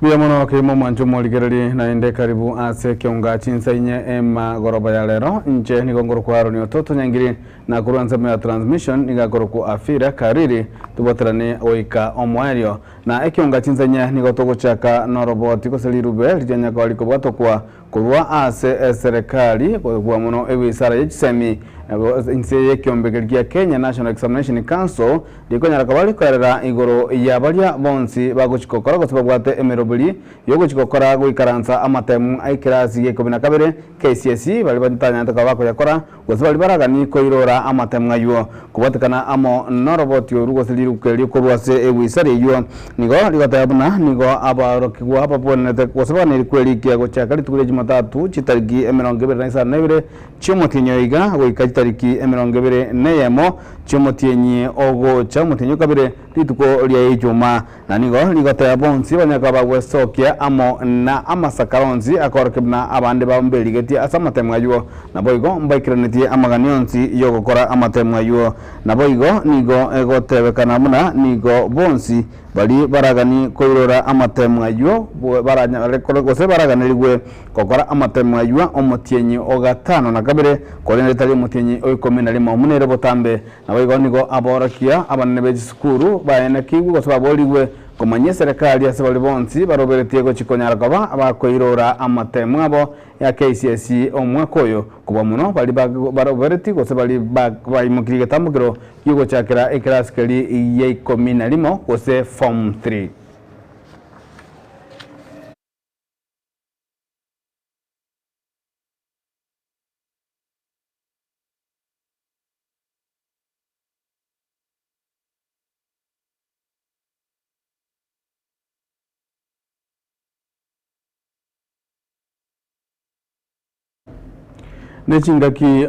Mbuya mono keimo mwanche omorigererie naende karibu ase ekeonga chinsa inye emagoroba ya rero. Inche nigo nkorokwa Aaron Ototo Nyangiri na korwa ensemo ya transmission nigo akorokwa Afira Kariri tobwaterane goika omoerio. Na ekeonga chinsa inye nigo togochaka noroboti gose rirube riria nyakoa rikobwatokwa Korwa ase eserekari kobua mono ewisara ye chisemi inse y'ekeombe keria gia Kenya National Examination Council rikonyara koba rikoerera igoro ya baria bonsi bagochi gokora gose babwate emeroberi yogochi gokora goikaransa amatemu a ekerasi gia ikomi na kabere KCSE baria batanyarete koba bakoyakora Gose baria baraganie koirora amatemo ayio, kobwatekana amo noroboti oru gose riruko erio korwa ase egwisari eyio, nigo rigoteba buna nigo aborokigwa babwenerete gose baganeirie kwerikia gochaka rituko ria Jumatatu chitariki 22 chi'omotienyi oyo iga goika chitariki 21 chi'omotienyi ogocha omotienyi o kabere rituko ria Ijumaa. Na nigo rigoteba bonsi banyare koba bagwesokia amo na amasakara onsi akoorokia buna abande babo mberigetie ase amatemo ayio, naboigo mbaikeranetie amagani onsi y'ogokora amatemo ayio. Naboigo nigo egotebekana buna nigo bonsi baria baraganie koirora amatemo ayio baranyare gose baraganerigwe gokora amatemo ayio omotienyi o gatano na kabere, korende tari omotienyi o ikomi na rimo buna ere botambe. Naboigo nigo aborokia abanene be chisukuru baenekigwe gose baborigwe komanyia eserekari ase baria bonsi baroberetie gochia konyara koba abakoirora amatemu abo ya KCSE omwaka oyo, kobua mono baria baroberetie gose baria baimokirie egetambokero giogochakera ekerasi keria gia ikomi na rimo gose form three. Ne chingaki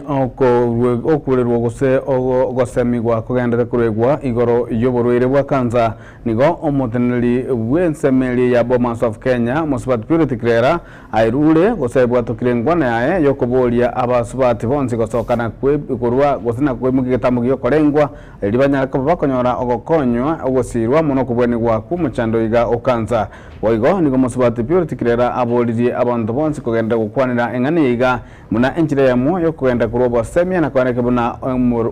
okorerwa gose ogosemigwa kogenderete koruegwa igoro y'oborwaire bwa kansa, nigo omoteneneri bw'ensemo eria ya Bomas of Kenya, Mosubati Purity Kirera, Airure gose aibwatokire enkwana yaye y'okoboria abasubati bonsi gosoka na korua gose na koimokia egetambo gi'okorengwa, erio banyare koba bakonyora ogokonywa, ogosiirwa amo nokobwenigwa kw'omochando iga o kansa. Boigo nigo mosubati Purity Kirera aboririe abanto bonsi kogenderera gokwanera eng'ana eye iga buna enchera eyemo y'okogenda korwa obosemia na koenekia buna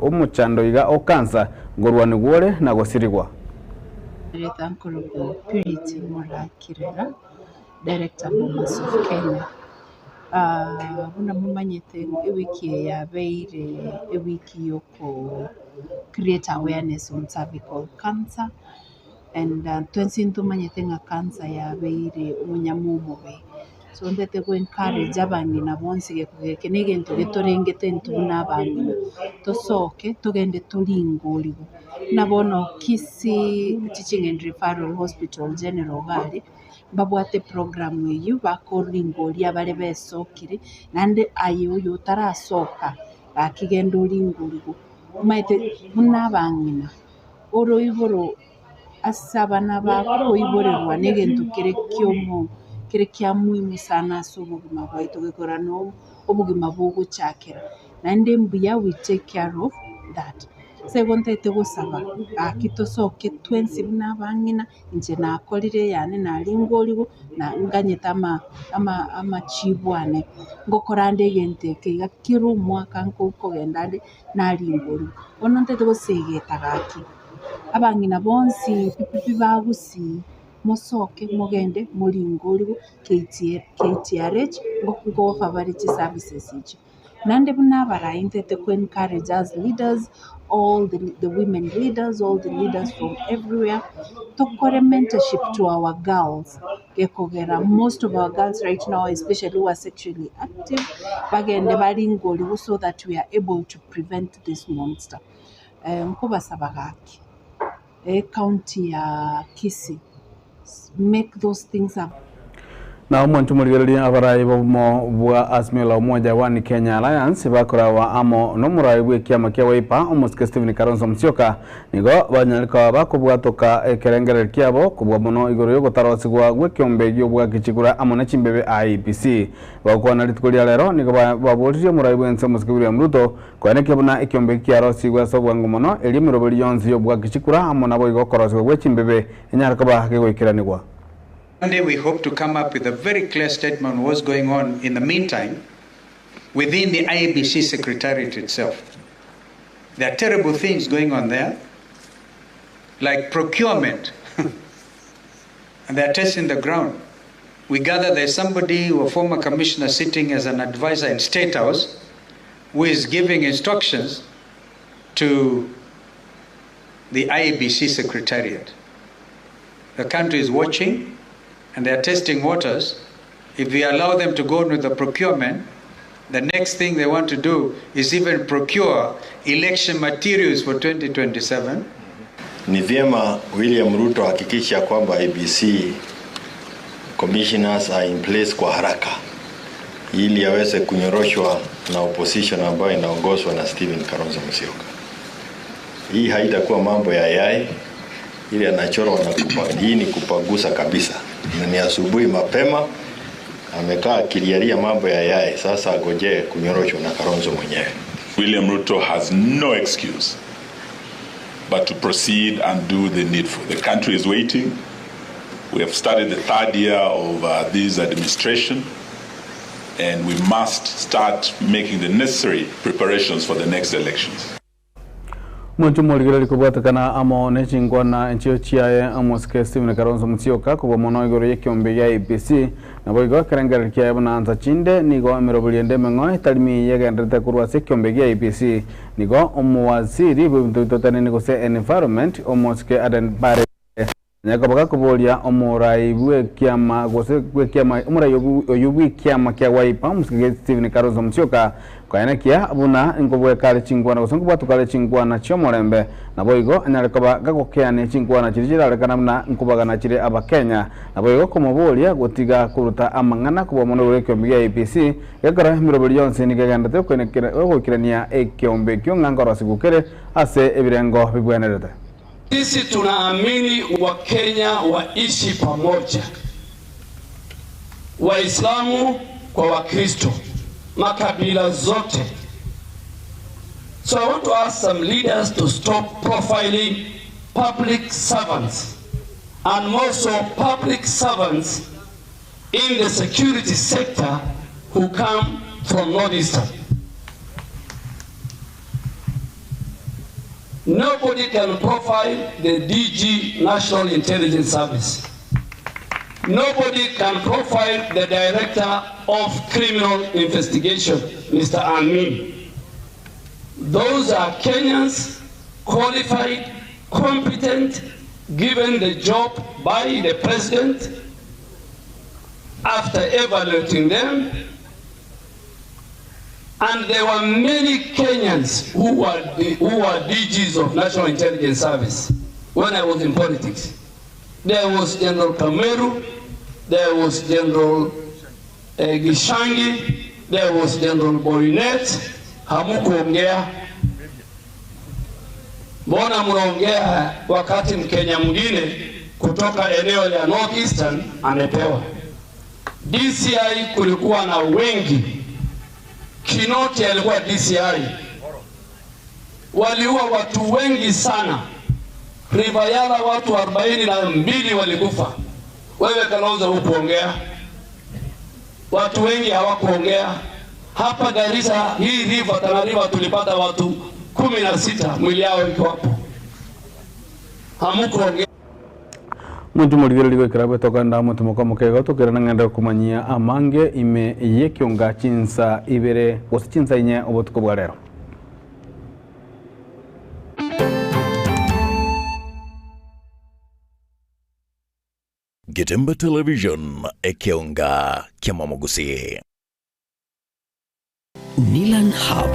omochando iga o kansa nkorwanigwa ore na gosirigwa. Erieta nkorokwa Purity Moraa Kirera. Director Bomas of Kenya. Buna momanyete ewiki eye yabeire ewiki yoko create awareness on cervical cancer and twensi ntomanyete ng'a cancer yabeire omonyama omobe. So ntete go encourage abang'ina bonsi geke na egento getorengete intwe buna abang'ina, tosoke togende toringorigwe. Buna bono Kisii Teaching and Referral Hospital General iga aria. mbabwate program eyio bakoringoria bare besokire, naende aye oyo otarasoka gaki genda oringorigwe. Omanyete buna abang'ina, oroiboro ase abana bakoiborerwa na egento kere kiomo kere kia muhimu sana ase obogima bwaito gekogera na obogima bogochakera. Naende mbuya we take care of that. Ase igo ntagete gosaba gaki tosoke twensi buna abang'ina. Inche nakorire eyane naringorigwe, na nganyete ama ama amachibu ane. Ngokora nde egento eke iga kera omwaka nkogenda nde naringorigwe. Bono ntagete gosegeta gaki, abang'ina bonsi pi pi pi ba gusii, mosoke mogende moringorigwe KTRH, nko offer bare chiservices echio. Naende buna abarai ntete ko encourage as leaders, all the the women leaders, all the leaders from everywhere, tokore mentorship to our girls, gekogera most of our girls right now especially who are sexually active, bagende baringorigwe so that we are able to prevent this monster. Nkobasaba gaki, ecounty ya Kisii. Make those things up. Na omwancho morigererie abarai b'obomo bwa Azimio la Umoja One Kenya Alliance bakorawa amo nomorai bw'ekiama kia Wiper omosike Stephen Kalonzo Musyoka nigo banyare koba bakobwatoka ekerengererio kiabo kobua mono igoro y'ogotarosigwa gw'ekeombe gi'obwaki chikura amo ne chimbebe IEBC. Bagokwana rituko ria rero nigo baboririe omorai bw'ense omosike William Ruto Koenekia buna ekiombe eki kiarosigwe ase obwango mono, erio emeroberi yonsi y'obwaki chikura amo naboigo okorosigwa gwe chimbebe enyare koba gegoikeranigwa. Monday we hope to come up with a very clear statement on what's going on in the meantime within the IEBC secretariat itself. There are terrible things going on there, like procurement, and they are testing the ground. We gather there's somebody, a former commissioner sitting as an advisor in State House, who is giving instructions to the IEBC secretariat. The country is watching and they are testing waters. If we allow them to go on with the procurement, the next thing they want to do is even procure election materials for 2027. Ni vyema William Ruto hakikisha kwamba IEBC commissioners are in place kwa haraka ili aweze kunyoroshwa na opposition ambayo inaongozwa na Stephen Kalonzo Musyoka. Hii haitakuwa mambo ya yai ile anachorwa na kupa, hii ni kupagusa kabisa, na ni asubuhi mapema amekaa akilialia mambo ya yai. Sasa agojee kunyoroshwa na Kalonzo mwenyewe. William Ruto has no excuse but to proceed and do the needful. The country is waiting. We have started the third year of this administration, and we must start making the necessary preparations for the next elections. Omonto omorigereria kobwatekana amo ne chinkwana enchio chiaye omosike Stephen Kalonzo Musyoka kobua mono igoro y'ekeombe gia IEBC naboigo ekerengererio kiaye buna nsa chinde nigo emerobori ende emeng'o etari miya egenderete korwa ase ekeombe gia IEBC nigo omowaziri bw'ebinto bitotanene gose environment omosike Aden Barre Onye koba gakoboria omorai bw'ekiama gose bw'ekiama omorai oyio bw'ekiama kia Wiper omosike Stephen Kalonzo Musyoka koenekia buna nkobweka are chinkwana gose nkobwatuka are chinkwana chi'omorembe naboigo anyare koba gagokeania chinkwana chiria chirarekana buna nkobagana chire Abakenya naboigo komoboria gotiga koruta amang'ana kobua mono igoro y'ekeombe gia IEBC gekero emeroberi yonsi nigo egenderete ogoikerania ekeombe ekio ng'a nkorosigwa kere ase ebirengo bibwenerete. Sisi tunaamini Wakenya waishi pamoja, Waislamu kwa Wakristo, makabila zote. So I want to ask some leaders to stop profiling public servants and more so public servants in the security sector who come from Northeastern. Nobody can profile the DG National Intelligence Service. Nobody can profile the Director of Criminal Investigation, Mr. Amin. Those are Kenyans, qualified, competent, given the job by the president after evaluating them. And there were many Kenyans who were DGs of National Intelligence Service when I was in politics. There was General Kameru, there was General Gishangi, there was General Boynet. Hamukuongea. Mbona mnaongea wakati Mkenya mwingine kutoka eneo la North Eastern amepewa? DCI kulikuwa na wengi. Kinoti alikuwa DCI. Waliua watu wengi sana. River Yala watu 42 walikufa. Wewe Kalonzo hukuongea. Watu wengi hawakuongea. Hapa Garissa hii River Tana River tulipata watu 16 mwili yao iko hapo. Hamukuongea. Omonto omorigereria goikera bwetoka ndamotomoka omokega tokera ng'ende komanyia amange ime y'ekionga chinsa ibere gose chinsa inye obotuko bwa rero. Getemba Television ekionga kia Mamagusi. Nilan Hub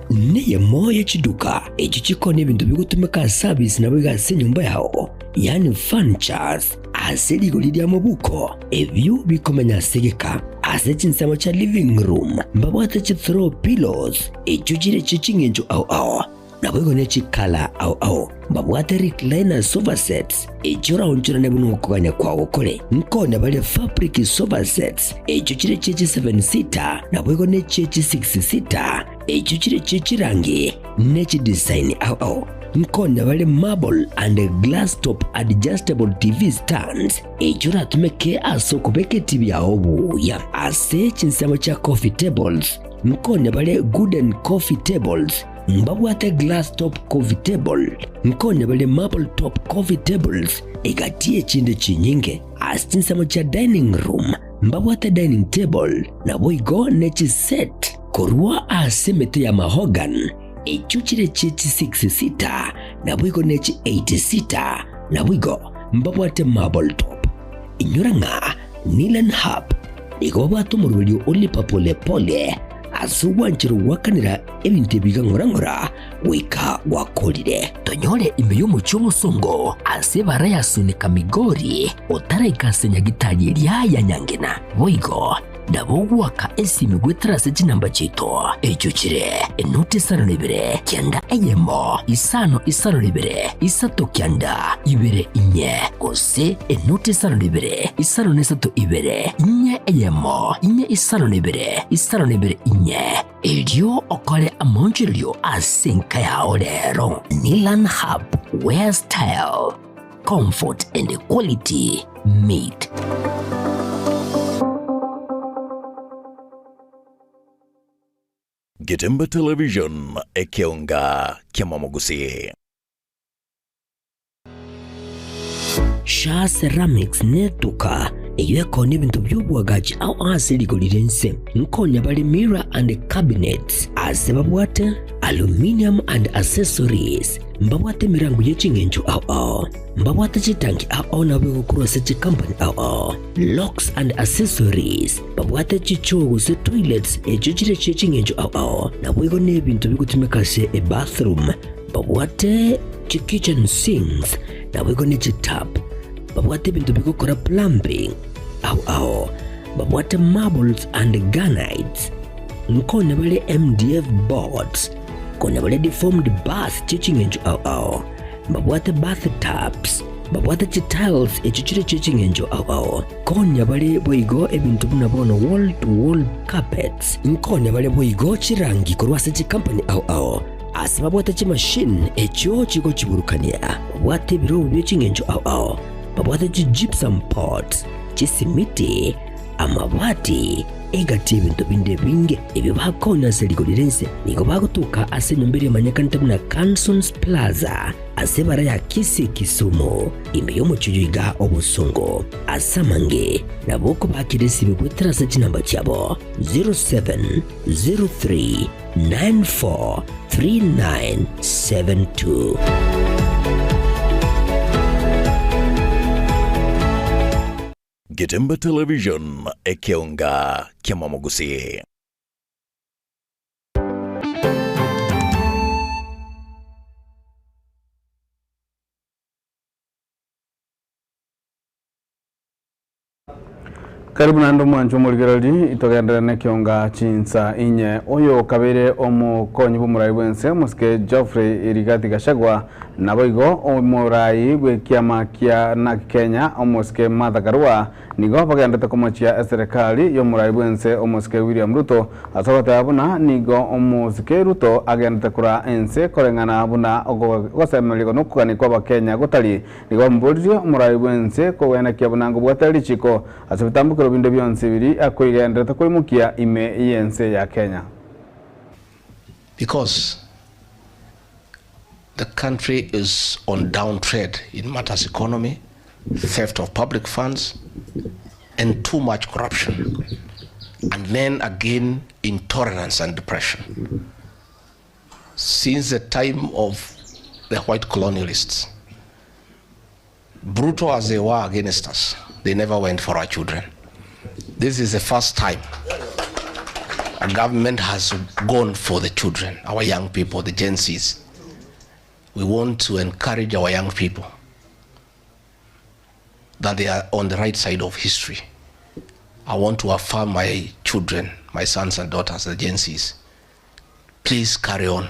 neyemo ye chiduka echio chikona ebinto bigotumeka service nabo iga ase enyomba yao yaani furnitures ase rigori ria mobuko ebio bikomenya ase egeka ase chinsemo chia living room mbabwate chi throw pillows echio chire chie ching'encho ao ao Naboigo ne chikala ao ao mbabwate recliner sofa sets echio oraonchorane buna okogania kwao kore. Nkonya bare fabric sofa sets echio chire chie chi seven seater naboigo ne chie chi six seater echio chire chie chirangi ne chidesign ao ao. Nkonya bare marble and glass top adjustable TV stands echio oratumeke ase okobeka etibi yao buya. Ase chinsemo chia coffee tables, nkonya bare gooden coffee tables, mbabwate glass top coffee table, nkonya bare marble top coffee tables, egati echinde chinyinge. Ase chinsemo chia dining room, mbabwate dining table, naboigo ne chiset korwa ase emete ya mahogany. Echio chire chie chi-six seater, naboigo ne chi-eight seater, naboigo mbabwate marble top. Inyora ng'a Nilan Hub nigo babwate omoroberio o lipa pole pole ase ogwancherwa goakanera ebinto ebi iga ng'ora ng'ora goika gwakorire. Tonyore ime y'omochie omosongo ase ebara ya Sunika Migori otaraika ase nyagitari eria ya Nyangena. Boigo Nabo ogoaka esimi goetera ase chinamba chiaito, echio chire, enoti isano na ibere, kianda eyemo, isano isano na ibere, isato kianda, ibere inye, gose enoti isano na ibere, isano na isato ibere, inye eyemo, inye isano na ibere, isano na ibere inye. Erio okore amaonchorerio ase enka yao rero. Nilan Hub, where style, comfort and quality meet. Getembe Television, ekeonga kiamamogusii. Shaa Ceramics netuka eyio ekoonia ebinto bi'oboagachi ao ase rigori ri'ense. Nkonya bare mirror and cabinets ase babwate aluminium and accessories. Mbabwate emerango ye ching'encho ao ao. Mbabwate chitanki ao ao nabo egokorwa ase chikampani ao ao. Locks and accessories. Babwate chichoo gose toilets echio chire chie ching'encho ao ao. Naboigo nebinto bigotumeka ase ebathroom. Babwate chikitchen sinks naboigo ne chitap. Babwate ebinto bigokora plumbing ao ao. Babwate marbles and granites. Nkonya bare MDF boards. Konya bare deformed bath chie ching'encho ao ao. Mbabwate bath tubs. Mbabwate chitiles echio chire chie ching'encho ao ao. Konya bare boigo ebinto buna bono wall to wall carpets. Nkonya bare boigo chirangi korwa ase chikampani ao ao. Ase babwate chimashini echio chigochiburukania. Babwate ebirobu bie ching'encho ao ao. Babwate chigypsum pots, chisimiti, amabati, egati y'ebinto binde ebinge ebio bakonya ase rigori ri'ense. Nigo bagotoka ase enyomba eria emanyekanete buna Cansons Plaza ase ebara ya Kisii Kisumu, ime y'omochie oyio iga obosongo. Ase amange nabo okobakera esimu goetera ase chinamba chiabo 0703 943972. Getembe Television, ekeonga kiamamogusii. Karibu naende omwancho omorigereria itogenderere nekionga chinsa inye. Oyo okabeire omokonyi bw'omorai bwense omosike Geoffrey Rigathi Gachagua naboigo omorai bw'ekiama kia Narc Kenya omosike Martha Karua nigo bagenderete komochia eserekari y'omorai bwense omosike William Ruto ase ogoteba buna nigo omosike Ruto agenderete koraa ense koreng'ana buna ogosemeria nokogania kw'abakenya gotari. Nigo bamoboririe omorai bw'ense kogoenekia buna ngobwate richiko ase ebitambokero binde bionsi biria akoigenderete koimokia ime y'ense ya Kenya. Because the country is on down trade in matters economy, theft of public funds and too much corruption and then again intolerance and depression. Since the time of the white colonialists, brutal as they were against us, they never went for our children. This is the first time a government has gone for the children, our young people, the Gen Zs. We want to encourage our young people that they are on the right side of history. I want to affirm my children, my sons and daughters, the Gen Zs. Please carry on.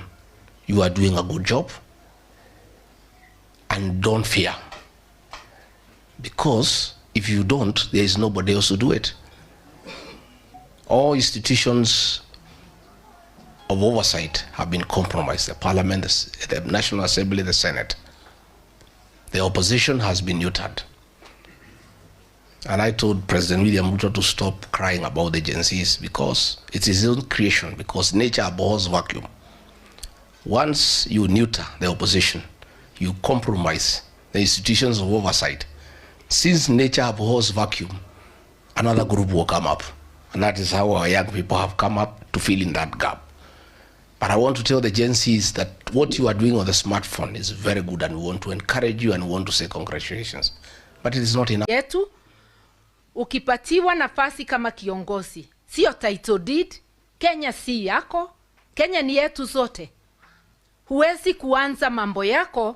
You are doing a good job. And don't fear. Because if you don't, there is nobody else to do it. All institutions of oversight have been compromised, the parliament, the, the National Assembly, the Senate. The opposition has been neutered. And I told President William Ruto to stop crying about the Gen Zs because it's his own creation, because nature abhors vacuum. Once you neuter the opposition, you compromise the institutions of oversight. Since nature abhors vacuum, another group will come up. And that is how our young people have come up to fill in that gap. But I want to tell the Gen Zs that what you are doing on the smartphone is very good and we want to encourage you and we want to say congratulations. But it is not enough. yetu. Ukipatiwa nafasi kama kiongozi, sio title deed. Kenya si yako, Kenya ni yetu zote. Huwezi kuanza mambo yako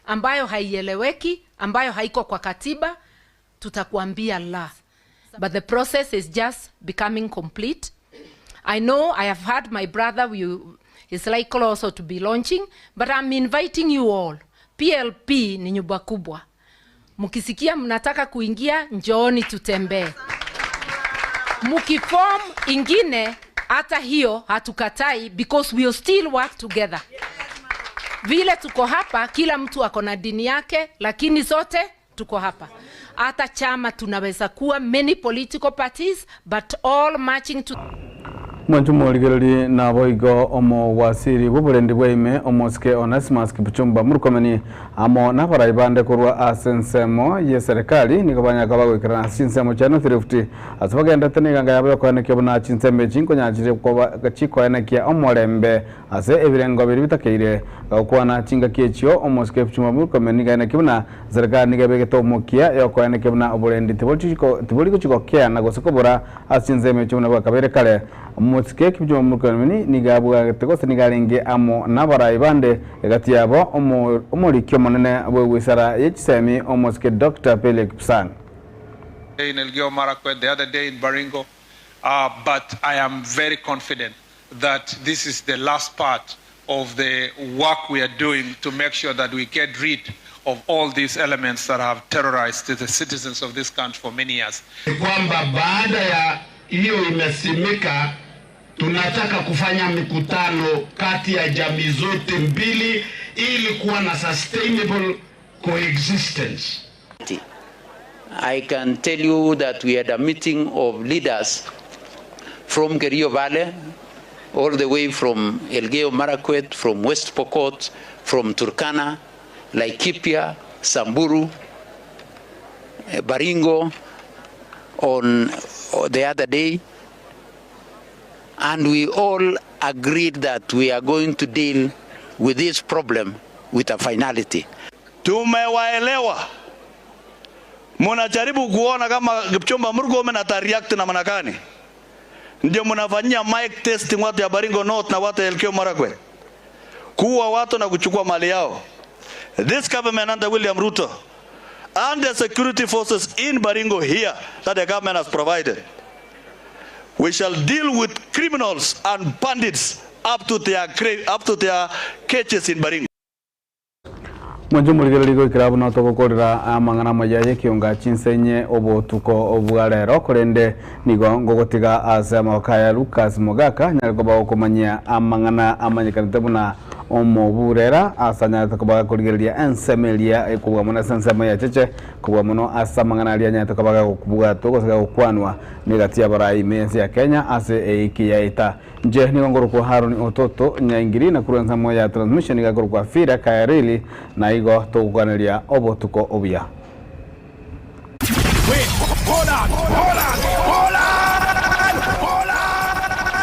ambayo haieleweki, ambayo haiko kwa katiba, tutakuambia la. But the process is just becoming complete. I know I have had my brother who is likely also to be launching, but I'm inviting you all. PLP ni nyumba kubwa. Mkisikia mnataka kuingia, njooni tutembee. Mkiform ingine, hata hiyo hatukatai because we'll still work together. Vile tuko hapa, kila mtu ako na dini yake, lakini zote tuko hapa. Hata chama tunaweza kuwa many political parties but all marching to Mwancho morigereri naboigo omowasiri bw'oborendi bwaime omosike Onesimus Kipchumba Murkomen amo nabarai bande korwa ase ensemo ye serikali nigo banyaka bagoikerana ase chinsemo chia North Rift ase bagendete niganga yabo yokoenekia buna chinsemo echi nkonyachire koba chikoenekia omorembe ase ebirengo biri bitakeire gokwana chingaki echio omosike Kipchumba Murkomen niga enekia buna serikali niga ebegete omokia yokoenekia buna oborendi tibori gochigokea gose kobora ase chinsemo echio buna bwakabere kare. Omosike Kipchumba Murkomen niga bwagete gose niga arenge amo nabarai bande egati yabo omoriki omonene bwe wizara ya chisemi omosike Dr. Pele Kipsang. In Elgeyo Marakwet, the other day in Baringo. But I am very confident that this is the last part of the work we are doing to make sure that we get rid of all these elements that have terrorized the citizens of this country for many years. Kwamba baada ya hiyo imesimika, tunataka kufanya mikutano kati ya jamii zote mbili ili kuwa na sustainable coexistence. I can tell you that we had a meeting of leaders from Kerio Valley, all the way from Elgeyo Marakwet, from West Pokot, from Turkana, Laikipia, Samburu, Baringo, on the other day. And we all agreed that we are going to deal with this problem with a finality. Tumewaelewa. Munajaribu kuona kama Kipchumba Murkomen ata react namna gani. Ndio mnafanyia mic testing watu ya Baringo North na watu ya Elgeyo Marakwet. Kuua watu na kuchukua mali yao. This government under William Ruto and the security forces in Baringo here that the government has provided, we shall deal with criminals and bandits up to their grave, up to their cages in Baringo. Mwancho morigereri goikera buna togokorera amang'ana amaya ya chinsenye obotuko bwa rero korende nigo ngogotiga ase amaboko aya Lucas Mogaka nyare koba gokomanyia amang'ana amanyekanete buna omoburera ase anyarete koba gakorigereria ensemo eria ekobua mono ase ensemo ya cheche kobua mono ase amang'ana aria anyarete koba gagokobwatwa gose gagokwanwa negati ya abarai ime ense ya Kenya ase eiki yaita. Nche nigo ngorokwa Haron Ototo Nyaingiri na korwa ensemo ya transmission niga korokwa Fira Kairili na igo togokwaneria obotuko obuya. Wait, hold on, hold on.